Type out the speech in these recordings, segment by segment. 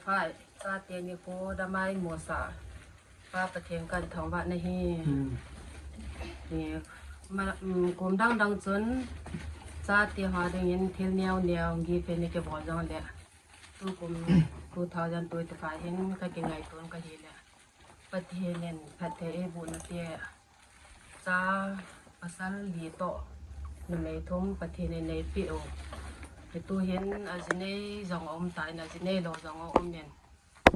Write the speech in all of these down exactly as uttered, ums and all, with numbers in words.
Phai, chate nikho damai musah Pa Pathen kathangvah nahi. Hmm. Ni, ma, um, kum dang dang chun chate ho dingin thil neo neo gift in eikibol jongle, tukum two thousand twenty-five hin kakingaito kahi le, Pathen in phatthei eiboh nate, cha pasal li toh numei thum Pathen in eipeh u. Hitu hin ajinei jong aum tan, ajinei lou jong aum in,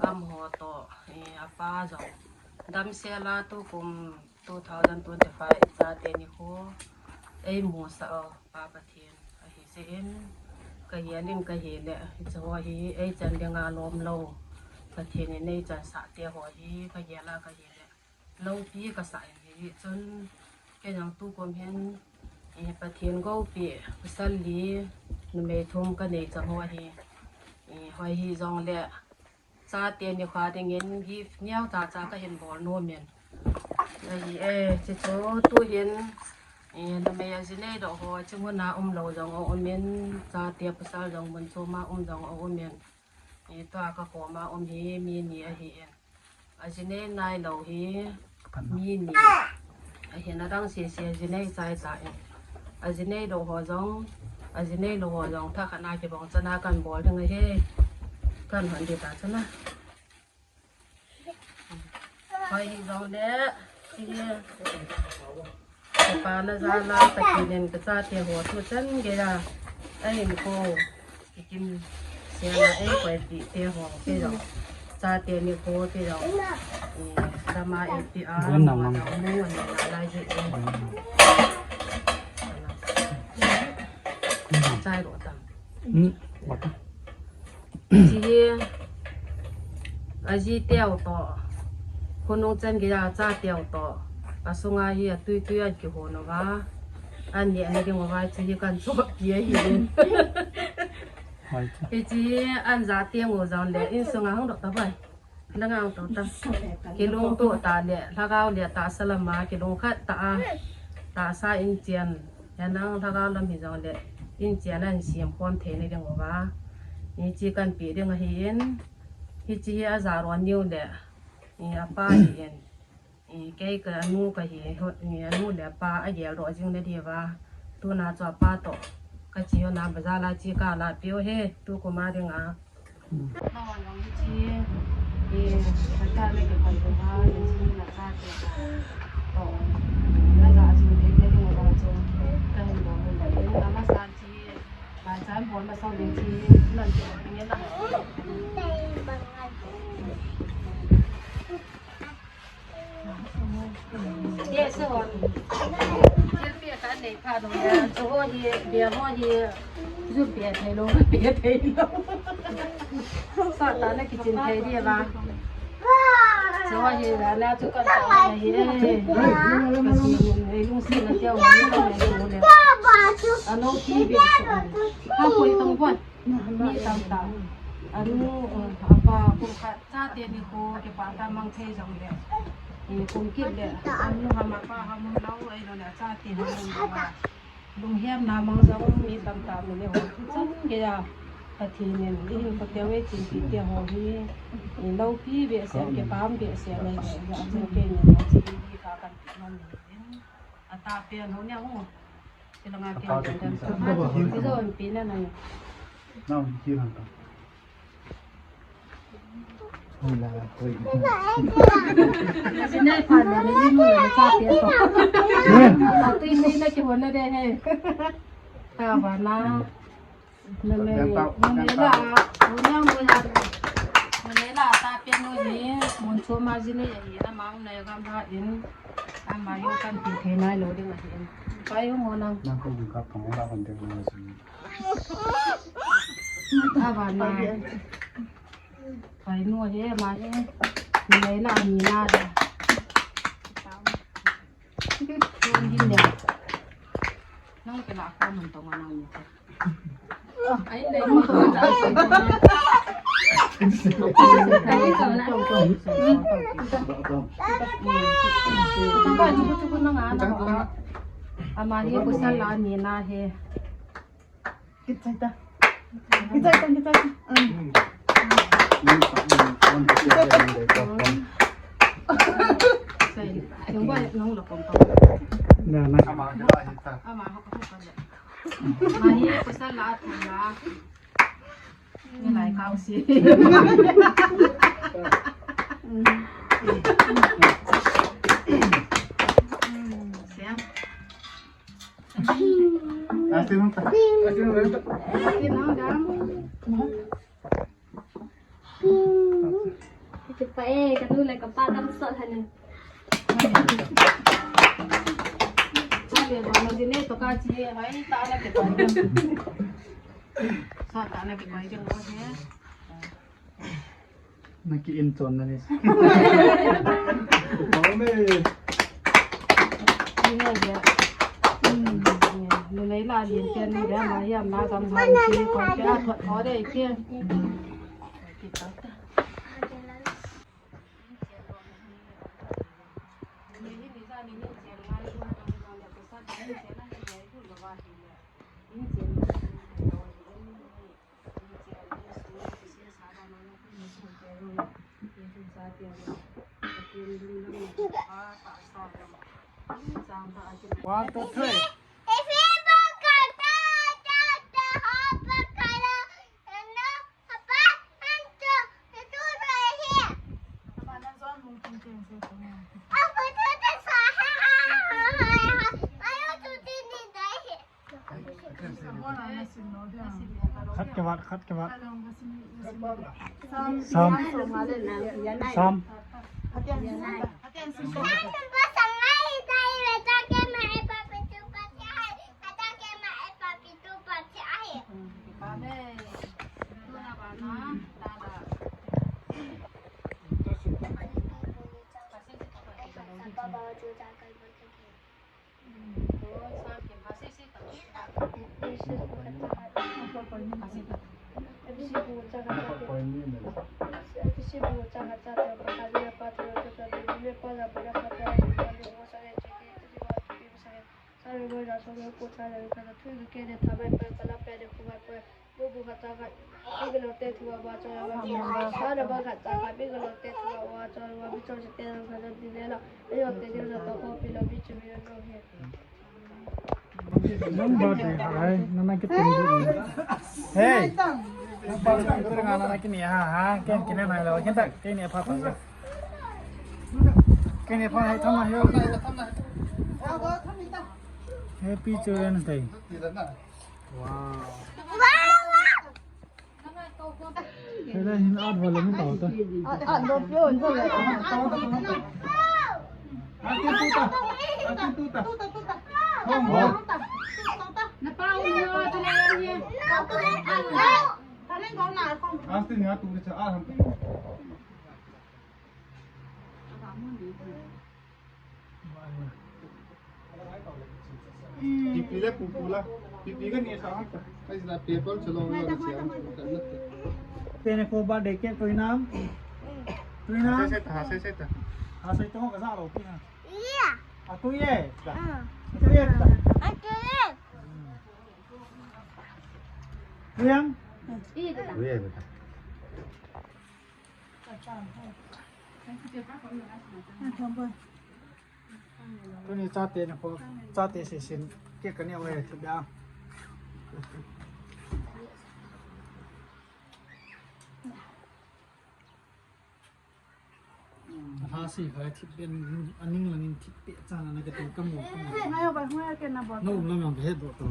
amaho toh, eh, apa jong damsel a tukum two thousand twenty-five chate nikho eimusah u Pa Pathen ahi jeh in, kahin in kahi le, hiche ho hi eichan dinga lom lou, Pathen in eichansah te ho hi kagel a kahi le, loupi kasah in, hichun kei jong tukum hin, eh, Pathen gou peh pasal li numei thum kanei chang ho hi, eh, hoi hijongle, chate nikho dingin gift neo cha cha kahin bol nom in. Ahi e, chuchu tuhin, eh, numei ajinei doh ho, chu muna umlou jong aum in, chate pasal jong mun chom a um jong aum in. Eh, tua kakoma um hi mi ni ahi in. Ajinei nailou hi mi ni. Ahin adang sese ajinei chai chai in. Ajinei doh ho jong, ajinei lou ho jong, thakhat na kibang chan a kanbol ding ahi. Kanhon ding ta chun a. Hoi hijongle, hiche. Kipana jal a Pathen in kachate ho tuchan geiya ahin kou, kikim sel a eikoipeh te ho, kei jong chate nikho kei jong, eh, dama eipeh a, muna mung anina lai jeh in. Chai ro tam. Hmm. Hiche hi, aji teu toh, khonung chan geiya acha teu toh, asunga hi atui tui a kihon uva, aneh na ding uva, hiche hi kahin chohpeh ahi. Hiche hi anjat teng u jongle, insunga hung doh ta bai. Langa to ta. Kilungto tah le, lhagao le tahsa lama, kilungkhat tah a, tahsa inchen, hinang lhagao lam hijongle, inchen a insem khom theina ding uva. Hiche kahin pe ding ahin, hiche hi aja ron niu le, eh, apa ahin. Eh, kei kanu kahi, ho, eh, anu le apa agel doh jing na diuva. Tuna chu apa toh kache hon a bazar a che kala peh u hi, tukum a dinga. Hmm. Nahon jong hiche, eh, kachate le kipathu a, hiche nachate toh, naja jing thei na diuva chu kahin bol u ahi. Amasan hiche, maicham bol masang ding hiche, nan chu nge na. Yes, sir. Thilpeh kanei phat u le, chu ho hi, bia ho hi, ju pe thei lou, pe thei lou. Sah tah na kichin thei diuva. Chu ho hi, la la chu kan tah na hi, eh. Ka si, eh, lungsetna teu hi, ka nei u le. Ano ki bia. Ha koi tong pon. Mi tamtah, anu, eh, apa, kum khat, chate nikho, kipah tah mang thei jongle. Eh, kum kit le, anu ham apa ham um lou, ahilou le, chate ham um lou a. Lunghemna mang jong mi tamtah mi le ho. Chan geiya, Pathen in, ihinkho teu eichinpi te ho hi, eh, loupi behseh, kipah behseh, nei le, ja, chu keini, chu hi, ka kan ti nom ni. Atahpen ho nia ho. Kilanga ke. Atahpen ho nia. Ijo pi na nang. Nang ki nang ta. Hoi la, hoi. Sinai pha le ni mu le cha pe to. Atui ni na ki hona de he. Ta ba na. Numei, numei la, unyang mo ya. Numei la, atahpen u hi, mun chom a jinei ahi, na mang na ya gam ha in, ama jong kan pe thei nailou ding ahi in. Pai u mo nang. Nang ko ka thong la kan ding na si. Aba na. Pai nu hi, ama hi. Numei la, ani na da. Nang kila ko mun tong nang ni. Ama hi pasal la ni na he. Kichai ta. Kichai ta, kichai ta. Sei, yung ba, yung la kong pa. Na, na. Ama, hita. Ama, hok, hok, hok. Mahi, pasal la, at la. Ni lai kau si. Siang. Asin ta. Asin ta. Asin ta. Kipa e, kanu le kapa tam sot hane. Chale, ba na dine to ka chi, hai ta na ke pai. Sa ta na ke pai ke mo he. Na ki in chon na ni. Pau me. Ni he ya. Hmm, ni nei la lin ken ni da ma ya ma gam ha chi ko ke a thot ho de ke. One, two, three. Khat ke vat, khat ke vat. Sam. Sam. Nang birthday hai, nana kitin du. Hey. Nang birthday nga nana kini ha ha, ken kini nai lo, ken tak, kini pha pha. Kini pha hai thama yo. Happy Children's Day. Wow. Hela hin at wala mi tao ta. At, at, do pyo, do le. Atin tuta. Atin tuta. Tuta, tuta. Hong, hong. Na pa u yo, tu le ye. Atin nga tu le cha, a ham. Pipi le pupu la. Pipi ka ni sa hanta. Ai la paper chalo la siya. Tene ko birthday cake tu inam. Tu inam. Hase se ta, hase se ta. Hase to ka sa lo pi na. Iya. Atu ye. Atu ye ta. Atu ye. Tu yang. Tu ye ta. Tuni chate na ko, chate se sin, cake ka neo e, thip da. Ha si ha thip ben, aning langin thip pe chang na ka tin ka mo, ka mo. Ngai ba, ngai ke na ba. No, um lang ang he do to.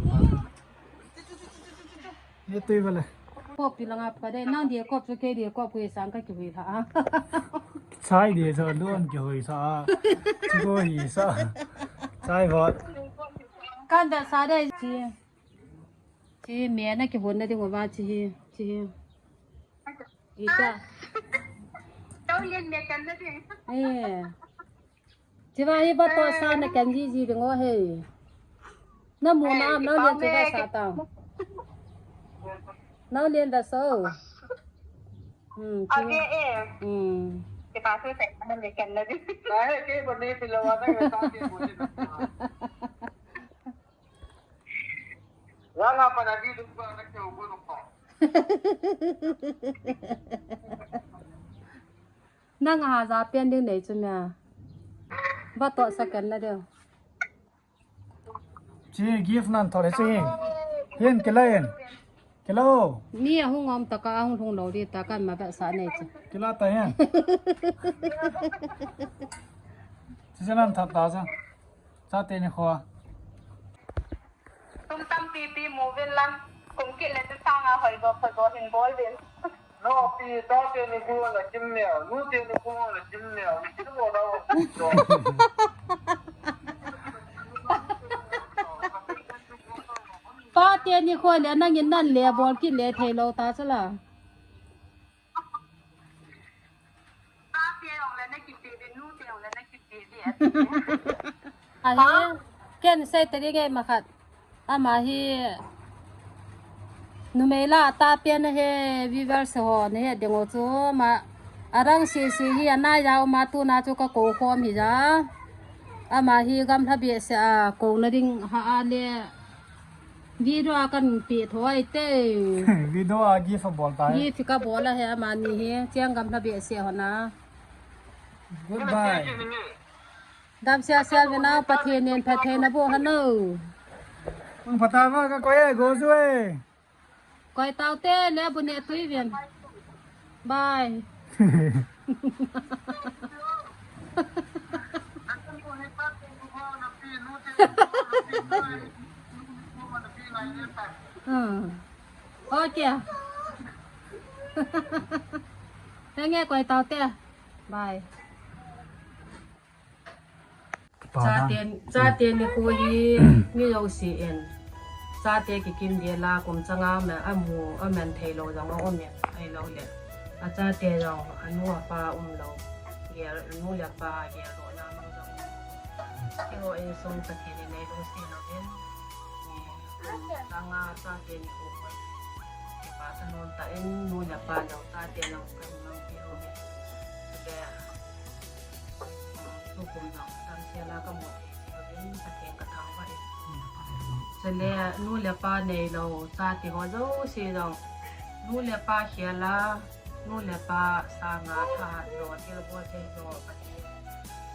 Ye tui vale. Kop ti langa pha de, nang dia kop chu kei dia kop kei sang ka kihui tha a. Chai dia chu don kihui sa a. Chu ko hi sa. Chai vot. Kan da sa de chi. Chi me na kihon na ding uva chi hi, chi hi. Ita. Tau lien me kan na ding. Eh. Chiva hi ba to sa na kan ji ji ding o he. Na mu na, eh, na lien chiva sa ta. Na lien da so. Hmm, chiva. Ave e. Hmm. Ke pa se na lien kan na di. Ai, ke bo ne pila wa na sa ke bo ne. Wala pa na di du pa na ke bo no pa. Nang a haja pen ding nei chu mia. Vatoh sa ken na deu. Chi gift nan thole chi. Hin kila in. Kila. Mi ahung om taka ahung lhung lou di ta kan ma ba sa nei chi. Kila ta hin. Chi chi nan tha ta sa. Chate ni kho. Tum tam pi pi mu vin lang. Kum kit le tu sanga hoi bo, hoi bo hin bol vin. No, pi, tate ni khu na kim neo, nu te ni khu na kim neo, ni kim bo da wo. Pate ni khu le nang in nan le bol kit le thei lou ta chu la. Ahi, ken sei ta ding e ma khat. Ama hi numei la ta pen ahi, viewers ho na he ding u chu ma arang si si hi ana ya u ma tu na chu ka ko khom hi ja. Ama hi gamla behseh a ko na ding ha a le. Video a kan pe thoi te. Video a gift a bol tai. Gift ka bol a he amani hi. Chiang gamla behseh ho na. Goodbye. Dam sia sia vin a Pathen in phatthei na boh hano. Ang phatah ma ka koi e, go chu e. Koi tau te le bu ne tui vin. Bye. Hmm. Okay. Henge koi tau te. Bye. Chate, chate ni khu hi mi lo si in. Chate kikim dia la kum changa ma amu aman thei lou jong a um in. Ahilou le. A chate jong anu apa um lou. Gel, anu le apa gel lou na mang jong. Keiho insung Pathen in nei lungset lou in. Ni, kum changa chate ni khu. Kipa thanom tah in nu le pa jong chate jong kan mang pi lou in. Chule, Tukum jong damsel a ka mu thei jeh uvin Pathen ka thangvah in. Chule nu le pa neilou chate ho jouse jong nu le pa khel a, nu le pa sanga thahat jo, thilbol thei jo Pathen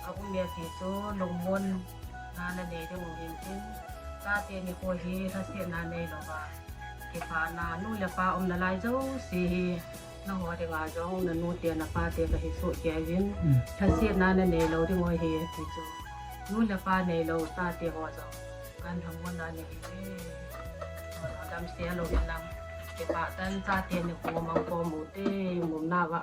a um e ti chu lungmonna na nei ding u hin tin, chate nikho hi lhasetna neilouva kipana, nu le pa umna lai jouse hi nangho dinga jong nanu te napa te kahin sohkei uvin, lhasetna na neilou ding u ahi ti chu. Nu le pa neilou chate ho jong kan lhamonna nei uve. Damsel uvin lang, kipah tah in chate nikho mang khom ute, umna uva.